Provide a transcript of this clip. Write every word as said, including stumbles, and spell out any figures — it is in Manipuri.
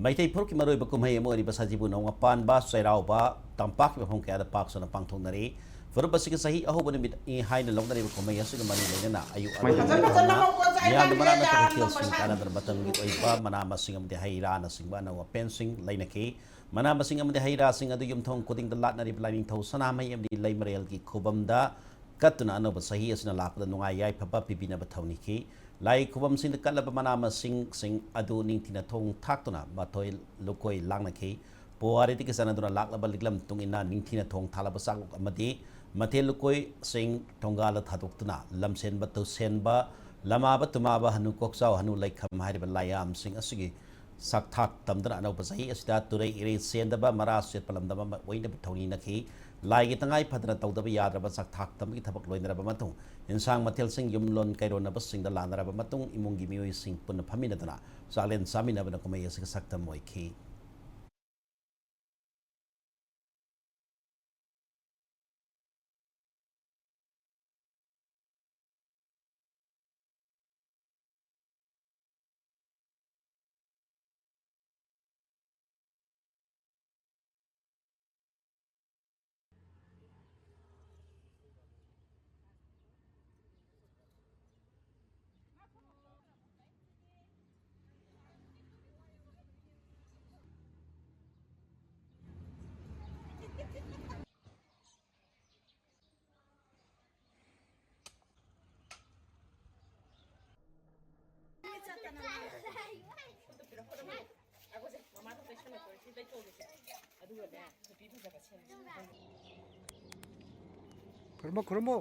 ꯃꯩꯇꯩ ꯐꯨꯔꯨꯞꯀꯤ ꯃꯔꯨꯑꯣꯏꯕ ꯀꯨꯝꯍꯩ ꯑꯃ ꯑꯣꯏꯔꯤꯕ ꯁꯖꯤꯕꯨ ꯅꯣꯡꯃ ꯄꯥꯟꯕ ꯆꯩꯔꯥꯎꯕ ꯇꯝꯄꯥꯛꯀꯤ ꯃꯐꯝ ꯀꯌꯥꯗ ꯄꯥꯛ ꯆꯥꯎꯅ ꯄꯥꯡꯊꯣꯛꯅꯔꯤ꯫ ꯐꯨꯔꯨꯞ ꯑꯁꯤꯒꯤ ꯆꯍꯤ ꯑꯍꯧꯕ ꯅꯨꯃꯤꯠꯅꯤ ꯍꯥꯏꯅ ꯂꯧꯅꯔꯤꯕ ꯀꯨꯝꯍꯩ ꯑꯁꯤꯒ ꯃꯔꯤ ꯂꯩꯅꯅ ꯑꯌꯨꯛ ꯑꯔꯣꯏꯕ ꯐꯖꯅ ꯅꯨꯃꯤꯠ ꯐꯖꯅ ꯇꯧꯅ ꯃꯌꯥꯝꯅ ꯃꯔꯥ ꯅꯠꯇ꯭ꯔꯒ ꯀꯩꯊꯦꯜꯁꯤꯡ ꯀꯥꯟꯅꯗꯅ ꯃꯇꯝꯒꯤ ꯑꯣꯏꯕ ꯃꯅꯥ ꯃꯁꯤꯡ ꯑꯃꯗꯤ ꯍꯩ ꯔꯥꯅꯆꯤꯡꯕ ꯑꯅꯧꯕ ꯄꯦꯟꯁꯤꯡ ꯂꯩꯅꯈꯤ꯫ ꯃꯅꯥ ꯃꯁꯤꯡ ꯑꯃꯗꯤ ꯍꯩ ꯔꯥꯁꯤꯡ ꯑꯗꯨ ꯌꯨꯝꯊꯣꯡ ꯈꯨꯗꯤꯡꯗ ꯂꯥꯠꯅꯔꯤꯕ ꯂꯥꯏꯅꯤꯡꯊꯧ ꯁꯅꯥꯃꯍꯤ ꯑꯃꯗꯤ ꯂꯩꯃꯔꯦꯜꯒꯤ ꯈꯨꯕꯝꯗ ꯀꯠꯇꯨꯅ ꯑꯅꯧꯕ ꯆꯍꯤ ꯑꯁꯤꯅ ꯂꯥꯛꯄꯗ ꯅꯨꯡꯉꯥꯏ ꯌꯥꯏꯐꯕ ꯄꯤꯕꯤꯅꯕ ꯊꯧꯅꯤꯈꯤ꯫ ꯂꯥꯏ ꯈꯨꯕꯝꯁꯤꯡꯗ ꯀꯠꯂꯕ ꯃꯅꯥ ꯃꯁꯤꯡꯁꯤꯡ ꯑꯗꯨ ꯅꯤꯡꯊꯤꯅ ꯊꯣꯡ ꯊꯥꯛꯇꯨꯅ ꯃꯊꯣꯏ ꯂꯨꯀꯣꯏ ꯂꯥꯡꯅꯈꯤ꯫ ꯄꯨꯋꯥꯔꯤꯗꯒꯤ ꯆꯠꯅꯗꯨꯅ ꯂꯥꯛꯂꯕ ꯂꯤꯛꯂꯝ ꯃꯇꯨꯡ ꯏꯟꯅ ꯅꯤꯡꯊꯤꯅ ꯊꯣꯡ ꯊꯥꯛꯂꯕ ꯆꯥꯛꯂꯨꯛ ꯑꯃꯗꯤ ꯃꯊꯦꯜ ꯂꯨꯀꯣꯏꯁꯤꯡ ꯊꯣꯡꯒꯥꯜꯗ ꯊꯥꯗꯣꯛꯇꯨꯅ ꯂꯝꯁꯦꯟꯕ ꯇꯨꯁꯦꯟꯕ, ꯂꯃꯥꯕ ꯇꯨꯃꯥꯕ, ꯍꯅꯨ ꯀꯣꯛꯆꯥꯎ ꯍꯅꯨ ꯂꯩꯈꯝ ꯍꯥꯏꯔꯤꯕ ꯂꯥꯏꯌꯥꯝꯁꯤꯡ ꯑꯁꯤꯒꯤ ꯁꯛꯊꯥꯛ ꯇꯝꯗꯨꯅ ꯑꯅꯧꯕ ꯆꯍꯤ ꯑꯁꯤꯗ ꯇꯨꯔꯩ ꯏꯔꯩ ꯆꯦꯟꯗꯕ, ꯃꯔꯥ ꯁꯦꯠꯄ ꯂꯝꯗꯝ ꯑꯃ ꯑꯣꯏꯅꯕ ꯊꯧꯅꯤꯅꯈꯤ꯫ ꯂꯥꯏꯒꯤ ꯇꯉꯥꯏ ꯐꯗꯅ ꯇꯧꯗꯕ ꯌꯥꯗ꯭ꯔꯕ ꯆꯥꯛꯊꯥꯛ ꯇꯝꯕꯒꯤ ꯊꯕꯛ ꯂꯣꯏꯅꯔꯕ ꯃꯇꯨꯡ, ꯏꯟꯁꯥꯡ ꯃꯊꯦꯜꯁꯤꯡ ꯌꯨꯝꯂꯣꯟ ꯀꯩꯔꯣꯟꯅꯕꯁꯤꯡꯗ ꯂꯥꯟꯅꯔꯕ ꯃꯇꯨꯡ, ꯏꯃꯨꯡꯒꯤ ꯃꯤꯑꯣꯏꯁꯤꯡ ꯄꯨꯟꯅ ꯐꯝꯃꯤꯟꯅꯗꯨꯅ ꯆꯥꯛꯂꯦꯟ ꯆꯥꯃꯤꯟꯅꯕꯅ ꯀꯨꯝꯍꯩ ꯑꯁꯤꯒꯤ ꯁꯛꯇꯝ ꯑꯣꯏꯈꯤ꯫ ꯈꯨꯔꯨꯝꯃꯣ, ꯈꯨꯔꯨꯝꯃꯣ꯫